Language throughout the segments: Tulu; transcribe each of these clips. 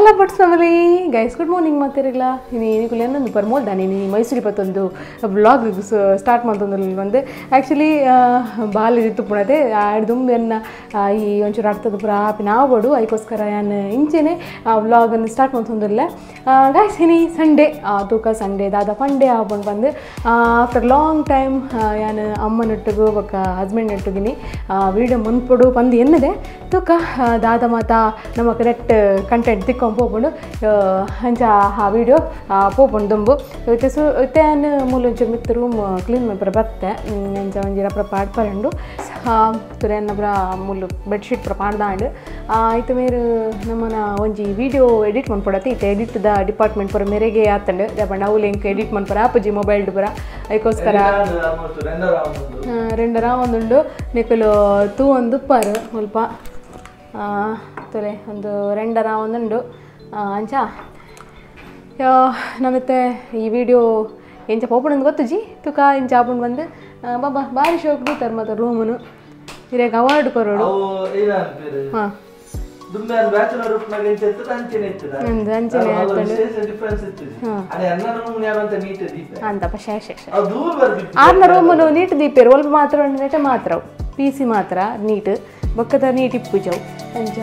Hi lovers family guys, good morning ಮಾತಿರಲ್ಲ ಇನಿ ಪರ್ಮೋಲ್ ದಾನಿ ಮೈಸೂರಿ ಪತ್ತೊಂದು ವ್ಲಾಗ್ ಸ್ಟಾರ್ಟ್ ಮಾಡ್ತೊಂದು ಬಂದೆ. ಆ್ಯಕ್ಚುಲಿ ಬಾಲ್ ಇತ್ತು ಪುಣತೆ ದುಂಬು ಎನ್ನ ಈ ಒಂಚೂರು ಅರ್ಥದ ಪುರ ಆಪಿ ನಾವು ಬಡು ಅದಕ್ಕೋಸ್ಕರ ನಾನು ಇಂಚೆನೆ ವ್ಲಾಗನ್ನು ಸ್ಟಾರ್ಟ್ ಮಾಡ್ತೊಂದಿಲ್ಲ. ಗೈಸ್ ಇನಿ ಸಂಡೇ ತೂಕ ಸಂಡೇ ದಾದ ಫಂಡೇ ಆಪಂಡು ಬಂದು after long time ಯಾನು ಅಮ್ಮನೊಟ್ಟಿಗೂ ಬೊಕ್ಕ ಹಸ್ಬೆಂಡ್ ನೊಟ್ಟುಗಿನಿ ವೀಡಿಯೋ ಮುನ್ಪೊಡು ಬಂದು ಎನ್ನದೆ ತೂಕ ದಾದ ಮಾತಾ ನಮ್ಮ ಕರೆಕ್ಟ್ ಕಂಟೆಂಟ್ ತಿಕ್ಕೊಂಡು ಪೋಪುಂಡು ಅಂಚ ಆ ವೀಡಿಯೋ ಪೋಪುಂಡು ದುಂಬು ಇತ್ತೆ ಸು ಇತ್ತೆ ಮೂಲ ಒಂಚೂರು ಮಿತ್ತು ರೂಮ್ ಕ್ಲೀನ್ ಮಲ್ಪರ ಬತ್ತೆ ಅಂಚ ಒಂಜಿ ರಪ್ರ ಪಾಡ್ಪರಂಡು ತುರೆಯನ್ನ ಪುರ ಮೂಲು ಬೆಡ್ಶೀಟ್ ಪುರ ಪಾಡ್ದಾಂಡು ಇತ್ತೆ ಮೇರು ನಮ್ಮನ ಒಂಜಿ ವೀಡಿಯೋ ಎಡಿಟ್ ಮನ್ಪೊಡತ್ತೆ. ಇತ್ತೆ ಎಡಿಟ್ದ ಡಿಪಾರ್ಟ್ಮೆಂಟ್ ಪುರ ಮೇರೆಗೆ ಆತಂಡು ಪಂಡ ಅವು ಲಿಂಕ್ ಎಡಿಟ್ ಮನ್ಪರ ಆಪುಜಿ ಮೊಬೈಲ್ಡ್ ಪುರ ಅದಕ್ಕೋಸ್ಕರ ರೆಂಡರ ಒಂದುಂಡು ನಿಕುಲು ತೂ ಒಂದು ಉಪ್ಪಾರು ಸ್ವಲ್ಪ ತೊಲೆ ಒಂದು ರೆಂಡರ ಒಂದುಂಡು ಅಂಚ ನಮ್ಮತ್ತೆ ಈ ವಿಡಿಯೋ ಎಂಚ ಪೋಪುಂಡು ಗೊತ್ತುಜಿ ತುಕ ಇಂಚ ಆಪುಂಡು ಬಂದು ಬಾಬಾ ಭಾರಿ ಶೋಕ್ ದೀತಾರ ಮತ್ತು ರೂಮನು ಇರೇಗ ಅವಾರ್ಡ್ ಕೊರೋಡು. ಹಾಂ ಅಂತಪ್ಪ ಶೇ ಆರ್ನ ರೂಮನು ನೀಟ್ ದೀಪೇರು ಒಲ್ಪ ಮಾತ್ರ ನೆಟ ಮಾತ್ರ ಪಿ ಸಿ ಮಾತ್ರ ನೀಟ್ ಬೊಕ್ಕದ ನೀಟ್ ಇಪ್ಪುಜವು ಅಂಚ.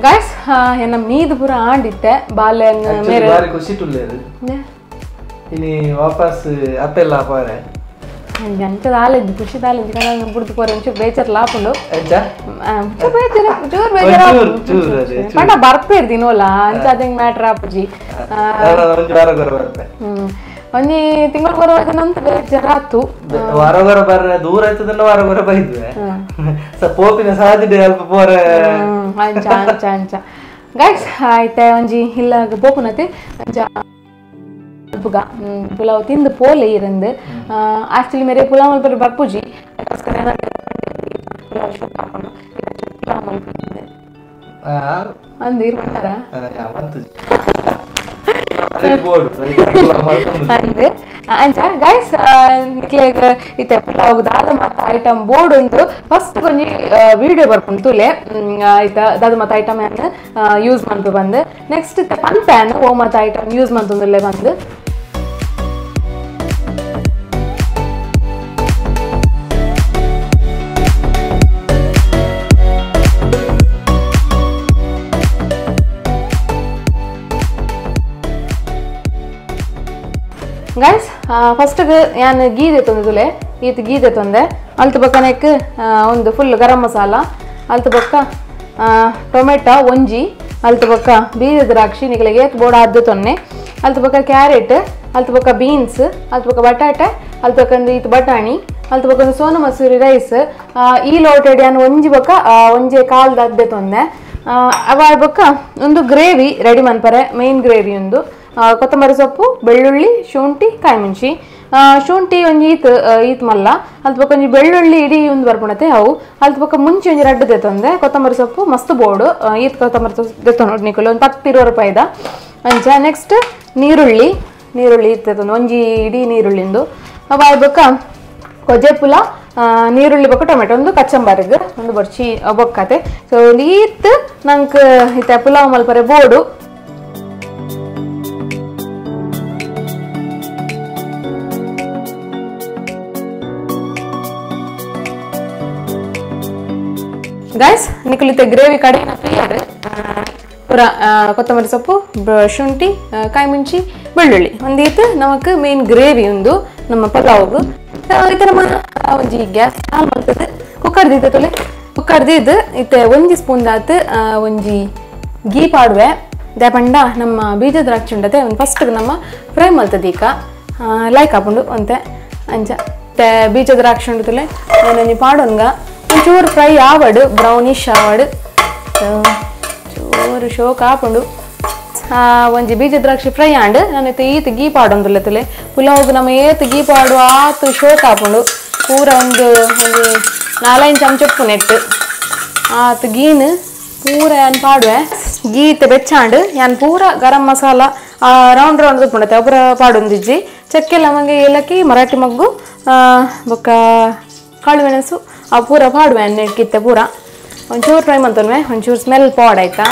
ಗಾಯ್ಸ್ ಎನ್ನ ಮೀದು ಪೂರ ಆಂಡಿತ್ತೆ ಬಾಲೆನ್ ಮೇರೆ ಬಾರಿ ಖುಷಿ ತುಲ್ಲೇರು ಇನಿ ವಾಪಸ್ ಅಪ್ಪೆಲ್ಲ ಪೋರೆ ಅಂಚ ದಾಲೆಂಜಿ ಖುಷಿ ದಾಲೆಂಜಿ ಕಣ ಬುಡ್ದು ಪೋರೆ ಒಂಚೂರು ಬೇಜಾರು ಲಾಪುಂಡು ಒಂಚೂರು ಬೇಜಾರು ಚೂರು ಬೇಜಾರು ಪಂಡ ಬರ್ಪೇರ್ ದಿನೋಲ ಅಂಚ ಅದಂಗೆ ಮ್ಯಾಟ್ರ್ ಆಪುಜಿ ಒಂಜಿ ತಿಂಗಳು ಬರುವಾಗ ನಂತ ಬೇಜಾರಾತು ವಾರ ವಾರ ಬರ್ರೆ ದೂರ ಆಯ್ತದನ್ನ ವಾರ ವಾರ ಬೈದ್ವೆ ಪೋಪಿನ ಸಾದಿಡೆ ಅಲ್ಪ ಪೋರೆ ಅಂಚ ಅಂಚ ಅಂಚ. ಗೈಸ್ ಆಯ್ತಾ ಒಂಜಿ ಇಲ್ಲ ಪೋಪುನತೆ ಅಂಚ ಪುಗ ಪುಲಾವ್ ತಿಂದು ಪೋಲೆ ಇರಂದು ಆಕ್ಚುಲಿ ಮೇರೆ ಪುಲಾವ್ ಮಲ್ಪರೆ ಬರ್ಪುಜಿ ಅದಕ್ಕೋಸ್ಕರ ಪುಲಾವ್ ಶೋಕ್ ಹಾಕೊಂಡು ಪುಲಾವ್ ಮಲ್ಪುಂಡು ಅಂದು ಇರ್ಬಾರ ಅಂದ್ ಅಂಚ ಗೈಸ್ ನಿಕ್ಲೆಗ್ ಇತ್ತೆ ಪುಲಾವ್ ದಾದ ಮಾತ ಐಟಮ್ ಬೋರ್ಡ್ ಉಂದು ಫಸ್ಟ್ ಒಂಜಿ ವಿಡಿಯೋ ಬರ್ಪುಂಡು ತೂಲೆ ಆಯ್ತಾ ದಾದ ಮಾತ ಐಟಮ್ ಯೂಸ್ ಮನ್ಪು ಬಂದು ನೆಕ್ಸ್ಟ್ ಇತ್ತೆ ಪನ್ ಪ್ಯಾನ್ ಓ ಮಾತ ಐಟಮ್ ಯೂಸ್ ಮನ್ತೊಂದುಲ್ಲೆ ಬಂದು. ಗೈಸ್ ಫಸ್ಟ್ಗೆ ಯಾನ್ ಗೀ ತಂದೆ ಈತ ಗೀ ತಂದೆ ಅಲ್ತ ಬೊಕ್ಕನೆಕ್ ಒಂದು ಫುಲ್ ಗರಂ ಮಸಾಲ ಅಲ್ತ ಬೊಕ್ಕ ಟೊಮೆಟೊ ಒಂಜಿ ಅಲ್ತ ಬೊಕ್ಕ ಬೀಜ ದ್ರಾಕ್ಷಿ ನಿಕಲೆಗೆ ಏತ್ ಬೋಡ ಅದ್ದು ತೊನ್ನೆ ಅಲ್ತ ಬೊಕ್ಕ ಕ್ಯಾರೆಟ್ ಅಲ್ತ ಬೊಕ್ಕ ಬೀನ್ಸ್ ಅಲ್ತ ಬೊಕ್ಕ ಬಟಾಟೆ ಅಲ್ತ ಬೊಕ್ಕ ಈತ ಬಟಾಣಿ ಅಲ್ತ ಬೊಕ್ಕ ಒಂದು ಸೋನ ಮಸೂರಿ ರೈಸ್ ಈ ಲೋಟೆಡ್ ಯಾನ್ ಒಂಜಿ ಬೊಕ್ಕ ಒಂಜಿ ಕಾಲ್ದ ಅದ್ದೆ ತೊಂದೆ ಅವ ಬೊಕ್ಕ ಒಂದು ಗ್ರೇವಿ ರೆಡಿ ಮನ್ಪರೆ ಮೇನ್ ಗ್ರೇವಿ ಒಂದು ಕೊತ್ತಂಬರಿ ಸೊಪ್ಪು ಬೆಳ್ಳುಳ್ಳಿ ಶುಂಠಿ ಕಾಯಿಮೆಣಸಿ ಶುಂಠಿ ಒಂಜಿ ಈತ್ ಈತ್ ಮಲ್ಲ ಅಲ್ತ ಬೊಕ್ಕ ಒಂಜಿ ಬೆಳ್ಳುಳ್ಳಿ ಇಡೀ ಒಂದು ಬರ್ಪುಣತೆ ಅವು ಅಲ್ತ ಬೊಕ್ಕ ಮುಂಚೆ ಒಂಜಿ ರಡ್ಡು ದೆತ್ತೊಂದೆ ಕೊತ್ತಂಬರಿ ಸೊಪ್ಪು ಮಸ್ತ್ ಬೋಡು ಈತ್ ಕೊತ್ತಂಬರಿ ಸೊಪ್ಪು ದೆತ್ತೊಂಡು ನಿಕುಲು ಒಂದು 10-20 ರೂಪಾಯಿದ ಅಂಚ. ನೆಕ್ಸ್ಟ್ ನೀರುಳ್ಳಿ ನೀರುಳ್ಳಿ ಈತ್ ದೆತ್ತೊಂದು ಒಂಜಿ ಇಡೀ ನೀರುಳ್ಳಿಂದು ಅವ ಬೊಕ್ಕ ಕೊಜೆ ಪುಲ ನೀರುಳ್ಳಿ ಬೊಕ್ಕ ಟೊಮೆಟೊ ಒಂದು ಕಚ್ಚಂಬಾರಿಗೆ ಒಂದು ಬೊರ್ಚಿ ಬೊಕ್ಕತೆ. ಸೊ ಈತ್ ನಂಗೆ ಇತ್ತೆ ಪುಲಾವ್ ಮಲ್ಪರೆ ಬೋಡು. ಗೈಸ್ ನಿಕುಲಿತೆ ಗ್ರೇವಿ ಕಡೆನ ಫ್ರೀಯಾರು ಪೂರ ಕೊತ್ತಂಬರಿ ಸೊಪ್ಪು ಶುಂಠಿ ಕಾಯಿಮುಂಚಿ ಬೆಳ್ಳುಳ್ಳಿ ಒಂದೀತು ನಮಕ್ ಮೇನ್ ಗ್ರೇವಿ ಒಂದು ನಮ್ಮ ಪಲಾವ್ಗು ಇತ್ತೆ ನಮ್ಮ ಒಂಜಿ ಗ್ಯಾಸ್ ಆನ್ ಮಲ್ತದೆ ಕುಕ್ಕರ್ ದೀತ ತೊಲೆ ಕುಕ್ಕರ್ ದೀದ್ ಇತ್ತೆ ಒಂಜಿ ಸ್ಪೂನ್ ದಾತ್ ಒಂಜಿ ಗೀ ಪಾಡುವೆ ದಾಪಂಡ ನಮ್ಮ ಬೀಜ ದ್ರಾಕ್ಷಿ ಉಂಡತೆ ಒಂದು ಫಸ್ಟ್ ನಮ್ಮ ಫ್ರೈ ಮಲ್ತದೆ ಈಗ ಲೈಕ್ ಆಪುಂಡು ಒಂತೆ ಅಂಚ ಇತ್ತೆ ಬೀಜ ದ್ರಾಕ್ಷಿ ಉಂಡತಲೆ ಒಂಜಿ ಪಾಡೊನ್ಗ ಒಂಚೂರು ಫ್ರೈ ಆವಡು ಬ್ರೌನಿಶ್ ಆವಡು ಚೂರು ಶೋಕ್ ಆಪುಂಡು. ಒಂಜಿ ಬೀಜ ದ್ರಾಕ್ಷಿ ಫ್ರೈ ಆಂಡ್ ನಾನು ಈತ ಗೀ ಪಾಡೊಂದುಲ್ಲ ತುಲೆ ಪುಲಾವ್ಗೆ ನಮ್ಮ ಏತ್ ಗೀ ಪಾಡು ಆತು ಶೋಕ್ ಆಪುಂಡು ಪೂರ ಒಂದು ಒಂಜಿ 4-5 ಚಮಚ ನೆಟ್ಟು ಆತು ಗೀನು ಪೂರ ಯಾನ್ ಪಾಡುವೆ ಗೀತೆ ಬೆಚ್ಚಾಂಡ್ ಯಾನ್ ಪೂರ ಗರಂ ಮಸಾಲ ರೌಂಡ್ ರೌಂಡ್ ತುಪ್ಪುಂಡತೆ ಅಪುರ ಪಾಡೊಂದಿಜ್ಜಿ ಚಕ್ಕೆ ಲವಂಗ ಏಲಕ್ಕಿ ಮರಾಠಿ ಮಗ್ಗು ಬೊಕ್ಕ ಕಾಳು ಮೆಣಸು ಆ ಪೂರ ಪಾಡುವೆ ನೆಟ್ಕಿತ್ತೆ ಪೂರ ಒಂಚೂರು ಫ್ರೈ ಮಂತೊನ್ವೆ ಒಂಚೂರು ಸ್ಮೆಲ್ ಪಾಡ್ ಆಯ್ತಾ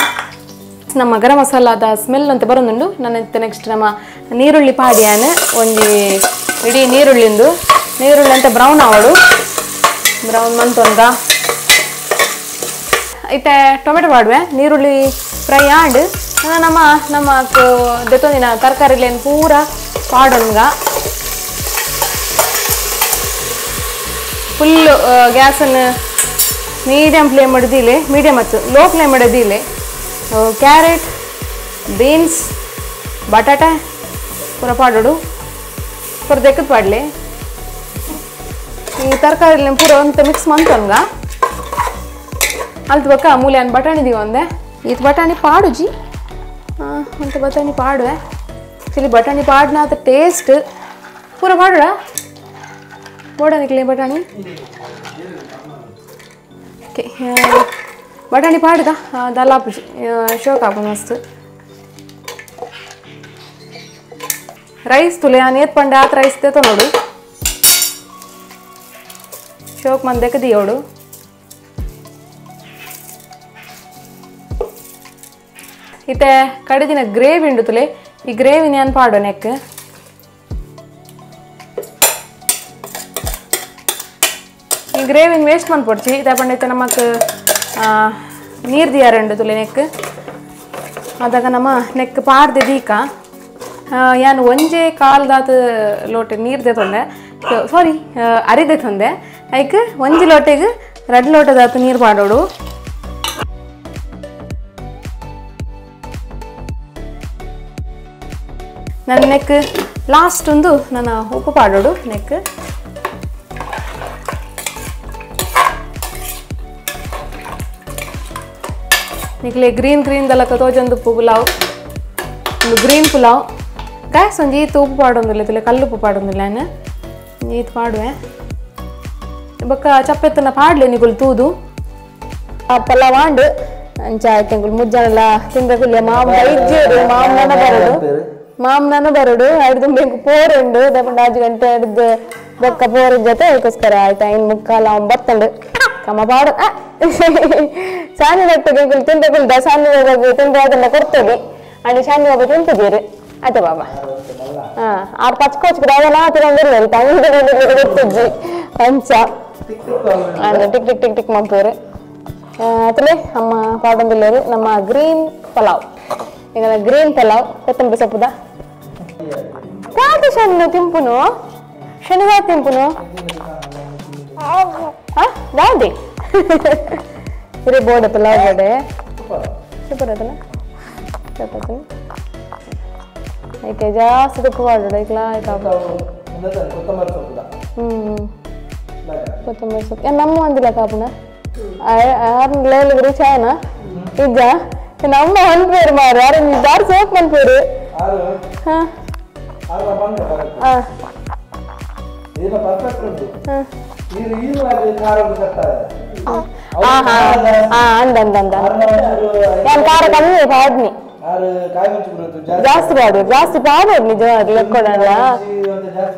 ನಮ್ಮ ಗರಂ ಮಸಾಲಾದ ಸ್ಮೆಲ್ ಅಂತ ಬರೋದುಂಡು ನನ್ನ ನೆಕ್ಸ್ಟ್ ನಮ್ಮ ನೀರುಳ್ಳಿ ಪಾಡಿಯಾನ ಒಂಜಿ ಇಡೀ ನೀರುಳ್ಳಿಂದು ನೀರುಳ್ಳಿ ಅಂತ ಬ್ರೌನ್ ಆವಡು ಬ್ರೌನ್ ಮಂತೊಂದ ಇತ್ತೆ ಟೊಮೆಟೊ ಪಾಡುವೆ ನೀರುಳ್ಳಿ ಫ್ರೈ ಆಂಡ್ ನಮ್ಮ ನಮ್ಮ ದೆತ್ತೊಂದಿನ ತರಕಾರಿಲೇನು ಪೂರ ಪಾಡೊನ್ಗ ಫುಲ್ಲು ಗ್ಯಾಸನ್ನು ಮೀಡಿಯಂ ಫ್ಲೇಮ್ ಹಿಡ್ದಿಲ್ಲ ಮೀಡಿಯಂ ಹತ್ತು ಲೋ ಫ್ಲೇಮ್ ಹಿಡ್ದಿಲ್ಲ ಕ್ಯಾರೆಟ್ ಬೀನ್ಸ್ ಬಟಾಟೆ ಪೂರ ಪಾಡೋಡು ಪೂರ ದೆಕ್ಕದ ಪಾಡಲಿ ಈ ತರಕಾರಿ ಪೂರ ಅಂತ ಮಿಕ್ಸ್ ಮಂತೊನ್ಗ ಅಲ್ತ ಬಕ್ಕ ಮೂಲೆ ಅನ್ ಬಟಾಣಿ ದೀವ ಒಂದೆ ಈತ ಬಟಾಣಿ ಪಾಡುಜಿ ಅಂತ ಬಟಾಣಿ ಪಾಡುವೆ ಆ್ಯಕ್ಚುಲಿ ಬಟಾಣಿ ಪಾಡ್ನ ಆತ ಟೇಸ್ಟ್ ಪೂರ ಪಾಡೋಡ ಬೋಡನಿಕ್ಲೆ ಬಟಾಣಿ ಓಕೆ ಬಟಾಣಿ ಪಾಡ್ದ ದಲ್ಲಾಪುಜಿ ಶೋಕ್ ಆಪು ಮಸ್ತ್ ರೈಸ್ ತುಲೆ ನಾನು ಏತ್ ಪಂಡೆ ಆತ ರೈಸ್ ತೇತೋ ನೋಡು ಶೋಕ್ ಮಂದಕ್ಕೆ ದಿಯೋಡು ಇತ್ತೆ ಕಡೆದಿನ ಗ್ರೇವಿ ಉಂಡು ತುಲೆ ಈ ಗ್ರೇವಿ ನಾನು ಪಾಡೋ ನೆಕ್ ಈ ಗ್ರೇವಿನ ವೇಸ್ಟ್ ಮನ್ಪೊಡ್ಚಿ ಇತ್ತೆ ಪಂಡ ನಮಕ್ ನೀರು ದಿಯಾರಂಡು ತುಲೆ ನೆಕ್ ಅದಾಗ ನಮ್ಮ ನೆಕ್ ಪಾಡ್ದೆ ದೀಕ ಯಾನು ಒಂಜೆ ಕಾಲ್ದಾತ ಲೋಟೆ ನೀರು ತೊಂದೆ ಸಾರಿ ಅರಿದೆ ತೊಂದೆ ಐಕ್ ಒಂಜಿ ಲೋಟೆಗೆ 2 ಲೋಟದಾತ ನೀರು ಪಾಡೋಡು ನನ್ನ ನೆಕ್ ಲಾಸ್ಟ್ ಒಂದು ನನ್ನ ಉಪ್ಪು ಪಾಡೋಡು ನೆಕ್ ನಿಕ್ಲೆ ಗ್ರೀನ್ ಗ್ರೀನ್ ದಲಕ ತೋಜೊಂದು ಪುಲಾವ್ ಒಂದು ಗ್ರೀನ್ ಪುಲಾವ್ ಕಾಯ್ಸ್ ಒಂಜಿ ಈತ್ ಉಪ್ಪು ಪಾಡೊಂದಿಲ್ಲ ತುಲೆ ಕಲ್ಲುಪ್ಪು ಪಾಡೊಂದಿಲ್ಲ ನಾನು ಈತ್ ಪಾಡುವೆ ಬೊಕ್ಕ ಚಪ್ಪೆತ್ತನ ಪಾಡ್ಲೆ ನಿಗುಲು ತೂದು ಪಲಾವ್ ಆಂಡ್ ಅಂಚ ಆಯ್ತು ಮುಜ್ಜಾನೆಲ್ಲ ತಿಂದಕುಲ್ಯ ಮಾಮ ಇಜ್ಜೇರು ಮಾಮನ ಬರಡು ಮಾಮನ ಬರಡು ಐದು ಬೆಂಕು ಪೋರುಂಡು ದಪ್ಪಂಡ 5 ಗಂಟೆ ಹಿಡ್ದು ಬೊಕ್ಕ ಪೋರ ಜೊತೆ ಅದಕ್ಕೋಸ್ಕರ ಆಯ್ತಾ ಇನ್ನು ಮುಕ್ಕಾಲ ಅವ್ನು ಬತ್ತಂಡು ಕಮ್ಮ ಪಾಡು ಸಾನಿ ನಟ್ಟುಗೆ ತಿಂದಕುಲ್ದ ಸಾನಿ ತಿಂದ ಅದನ್ನ ಕೊಡ್ತದೆ ಅಂಡ್ ಶಾನಿ ಬಾಬಾ ತಿಂತಿದ್ದೀರಿ ಆಯ್ತಾ ಬಾಬಾ ಹಾಂ ಆರು ಪಚ್ಕೋಚ್ಕಡೆ ಅದೆಲ್ಲ ತಿಂದಿರಲಿಲ್ಲ ತಂಗಿ ಪಂಚ tick tick tick tick ಮಂಪೇರು ಅತಲೇ ಅಮ್ಮ ಪಾಡೊಂದಿಲ್ಲೇರು ನಮ್ಮ ಗ್ರೀನ್ ಪಲಾವ್ ಈಗ ಗ್ರೀನ್ ಪಲಾವ್ ಕೊತ್ತಂಬರಿ ಸೊಪ್ಪುದ ದಾದ ಶಣ್ಣು ತಿಂಪುನು ಶನಿವಾರ ತಿಂಪುನು ಹಾಂ ದಾದಿ ಇರೇ ಬೋರ್ಡ್ ಪಲಾವ್ ಬೋರ್ಡೆ ಸೂಪರ್ ಆಯ್ತಲ್ಲ ಚಪಾತಿ ಐಕೆ ಜಾಸ್ತಿ ತುಪ್ಪ ಮಾಡೋಣ ಐಕ್ಲಾ ಆಯ್ತಾ ಹ್ಞೂ ಕೊತ್ತಂಬರಿ ಸೊಪ್ಪು ನಮ್ಮ ಒಂದಿಲ್ಲ ಕಾಪುನ ಆರು ಲೆವೆಲ್ಗೆ ರೀಚ್ ಆಯನ ಇಜ್ಜ ನಮ್ಮ ಅನ್ಪೇರು ಮಾರು ಯಾರು ದಾರ್ ಸೋಪ್ ಮನ್ಪೇರು ಹಾಂ ಹಾಂ ಹಾಂ ಅಂದ ಅಂದ ಅಂದ ನಾನು ಖಾರ ಕಮ್ಮಿ ಪಾಡ್ನಿ ಜಾಸ್ತಿ ಪಾಡು ಜಾಸ್ತಿ ಪಾಡೋದು ನಿಜವಾಗಿ ಲೆಕ್ಕೊಡಲ್ಲ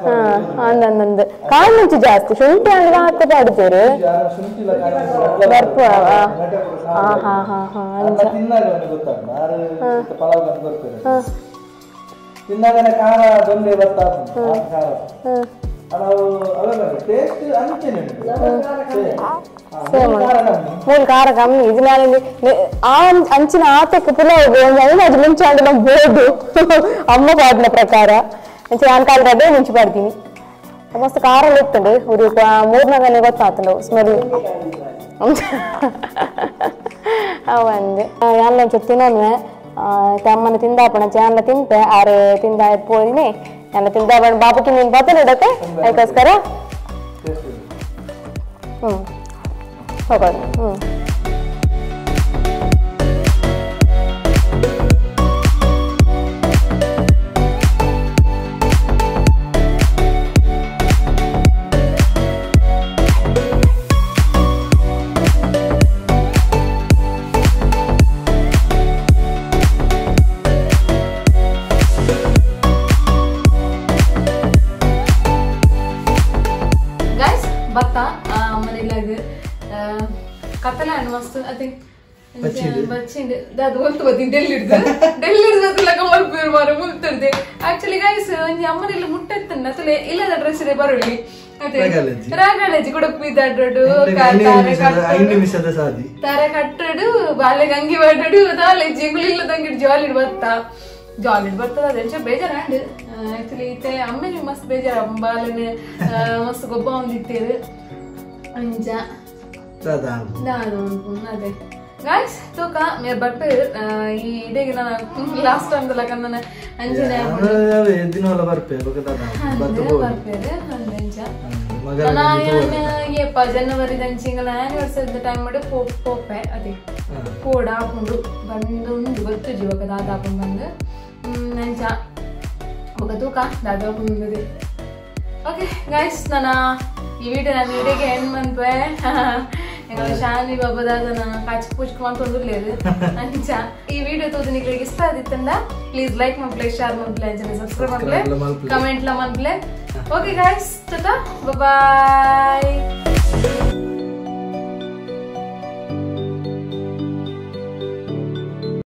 ಹಾಂ ಅಂದ ಅಂದ ಕಾಯಿ ಮುಂಚೆ ಜಾಸ್ತಿ ಶುಂಠಿ ಅಂದ್ರೆ ಹಾಕಿ ಪಾಡ್ತೀರಿ ಬರ್ಪು ಹಾಂ ಹಾಂ ಹಾಂ ಹಾಂ ಮೂಲ ಖಾರ ಕಮ್ಮಿ ಇದು ನಾನು ಆ ಅಂಚಿನ ಆತಕ್ಕೆ ಪುಲಾವ್ ಒಂದು ಐದು ಮುಂಚೆ ಅಂದ್ರೆ ನಾವು ಬೋರ್ಡು ಅಮ್ಮ ಪಾಡಿನ ಪ್ರಕಾರ ಅಂಚೆ ನಾನು ಕಾಲ ಅದೇ ಮುಂಚೆ ಪಾಡ್ತೀನಿ ಮಸ್ತ್ ಖಾರ ಇರ್ತದೆ ಉರಿ ಮೂರ್ನಾಗನೆ ಗೊತ್ತಾಗ್ತದೆ ಸ್ಮೆಲ್ ಅವಂದೆ ಎಲ್ಲ ಒಂಚೂರು ತಿನ್ನೋನ್ವೆ ತಮ್ಮನ ತಿಂದಾಪಣ ಚಾನ್ಲ ತಿಂತೆ ಆರು ತಿಂದ ಪೋಯಿನಿ ಎಲ್ಲ ತಿಂದಾಪಣ ಬಾಪುಕಿ ನೀನು ಬರ್ತದೆ ಇಡತ್ತೆ ಅದಕ್ಕೋಸ್ಕರ ಹ್ಞೂ ಹೋಗೋದು ಹ್ಞೂ. ಕತ್ತಲೆ ಹಣ್ಣು ಮಸ್ತ್ ಅದೇ ಬಚ್ಚಿಂಡ್ ದಾದ ಒಲ್ತು ಬತ್ತೀನಿ ಡೆಲ್ಲಿಡ್ದು ಡೆಲ್ಲಿಡ್ದು ಅದ್ಲಕ ಮಲ್ಪೇರು ಮಾರ ಮುಲ್ತರ್ದೆ. ಆಕ್ಚುಲಿ ಗೈಸ್ ಒಂಜಿ ಅಮ್ಮನೆಲ್ಲ ಮುಟ್ಟೆತ್ತನ್ನ ಅತಲೆ ಇಲ್ಲದ ಡ್ರೆಸ್ ಇದೆ ಬರಲಿ ಅದೇ ರಾಗಾಳಜಿ ಕೂಡ ಪಿದಾಡ್ಡು ತಾರೆ ಕಟ್ಟಡು ಬಾಲೆ ಗಂಗಿ ಬಾಡಡು ದಾಲೆ ಜಿಂಗುಲಿಲ್ಲ ತಂಗಿಡ್ ಜಾಲಿಡ್ ಬತ್ತಾ ಜಾಲಿಡ್ ಬರ್ತದ. ಅದೆಂಚ ಬೇಜಾರ ಅಂಡ್ ಆಕ್ಚುಲಿ ಇತ್ತೆ ಅಮ್ಮನೆ ಮಸ್ತ್ ಬೇಜಾರ ಬಾಲೆನೆ ಮಸ್ತ್ ಗೊಬ್ಬ ಒಂದಿತ್ತೇರು ಅಂಚ ಅದೇ ಗಾಯ್ಸ್ ತೂಕ ಮೇರ್ ಬರ್ಪೇರು ಈ ಇಡೀ ನಾನು ಲಾಸ್ಟ್ ಟೈಮ್ ದಲಕ ನಾನು ಅಂಚಿನ ಬರ್ಪೇರು ಅಂಚ ಏಪ ಜನವರಿ ದಂಚಿಂಗಲ ಆನಿವರ್ಸರಿ ಟೈಮ್ ಮಾಡಿ ಪೋಪೆ ಅದೇ ಪೋಡ ಹಾಕೊಂಡು ಬಂದು ಉಂಡು ಗೊತ್ತು ಜೀವಕ ದಾದ ಹಾಕೊಂಡು ಬಂದು ಅಂಚ ಬೊಕ ತೂಕ ದಾದ ಹಾಕೊಂಡು. ಓಕೆ ಗಾಯ್ಸ್ ನಾನು ಈ ವಿಡಿಯೋ ನಾನು ವಿಡಿಯೋಗೆ ಎಂಡ್ ಮನ್ಪೆ ಎಂಗಳ ಶಾನಿ ಬಾಬಾದಾದನ ಕಾಚ್ ಪೂಚ್ಕ ಮಾಡ್ಕೊಂಡಿರ್లేదు ಅಂಚ. ಈ ವಿಡಿಯೋ ತೋದು ನಿಗಳಿಗೆ ಇಷ್ಟ ಆದಿತ್ತಂದ ಪ್ಲೀಸ್ ಲೈಕ್ ಮನ್ಪ್ಲೆ, ಶೇರ್ ಮನ್ಪ್ಲೆ, ಅಂಚನೆ ಸಬ್ಸ್ಕ್ರೈಬ್ ಮನ್ಪ್ಲೆ, ಕಮೆಂಟ್ ಲ ಮನ್ಪ್ಲೆ. Okay guys, tata, boy.